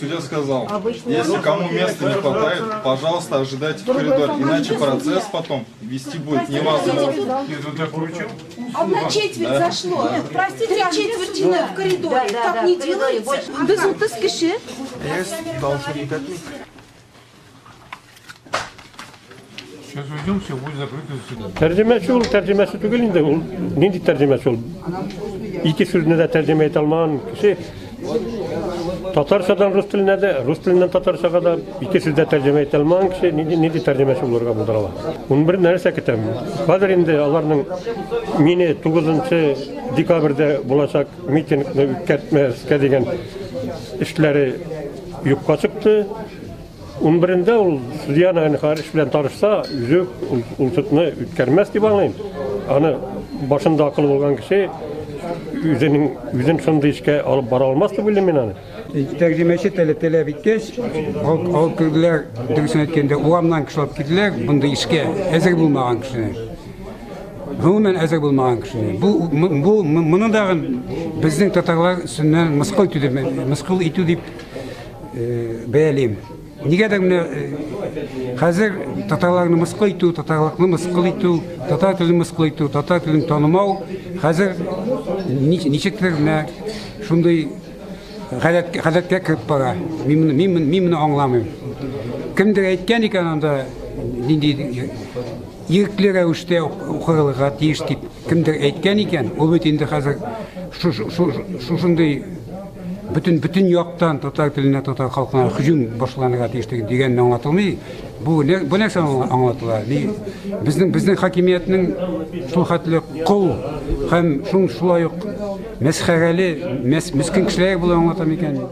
Судья сказал, если кому места не хватает, пожалуйста, ожидайте в коридоре, иначе процесс потом вести будет невозможно. Одна четверть зашло. Нет, простите, три четверти в коридоре. Так не делается. Без 30 кеше. Сейчас уйдем, все будет закрыто заседание. Тәрҗемәче ул тәрҗемәче түгел инде, ул нинди тәрҗемәче ул? Ике сүзне дә тәрҗемә итә алмаган кеше татарчадан рус теленә дә, рус теленнән татарчага да ике сүз дә тәрҗемә итә алмаган кеше нинди нинди тәрҗемәче булырга булдыра ала? 11 нәрсә көтәм. Хәзер инде аларның мине 9 декабрьдә булачак митингны үткәртмәскә дигән эшләре юкка чыкты. 11-ндә ул судьяны хәзер эш белән танышса, үзе ул судны үткәрмәс дип аңлыйм. Аны башында акылы булган кеше үзенең үзен шундый эшкә алып бара алмас дип уйлыйм мин аны. Тәрҗемәче таләп иткәч, алып керделәр, дөресен әйткәндә, урамнан кеше алып килделәр, мондый эшкә әзер булмаган кешене. Гомумән әзер булмаган кешене. Бу моны дагы безнең татарлар өстеннән мыскыл итү дип, мыскыл итү дип бәялим. Нигәдер менә хәзер татарларны мыскыл итү, татарлыкны мыскыл итү, татар телен мыскыл итү, татар телен танымау хәзер ничектер менә шундый гадәткә кереп бара. Мин моны аңламыйм. Кемдер әйткән икән анда нинди ирекле рәвештә укырылырга тиеш дип кемдер әйткән икән, ул бит инде хәзер шушындый бөтен яктан татар теленә, татар халкына һөҗүм башланырга тиеш дигәнне аңлатылмый. Бу нәрсә аңлатыла? Безнең хакимиятнең шул хәтле кол һәм шулай ук мәсхәрәле, мескен кешеләр булуын аңлата микән?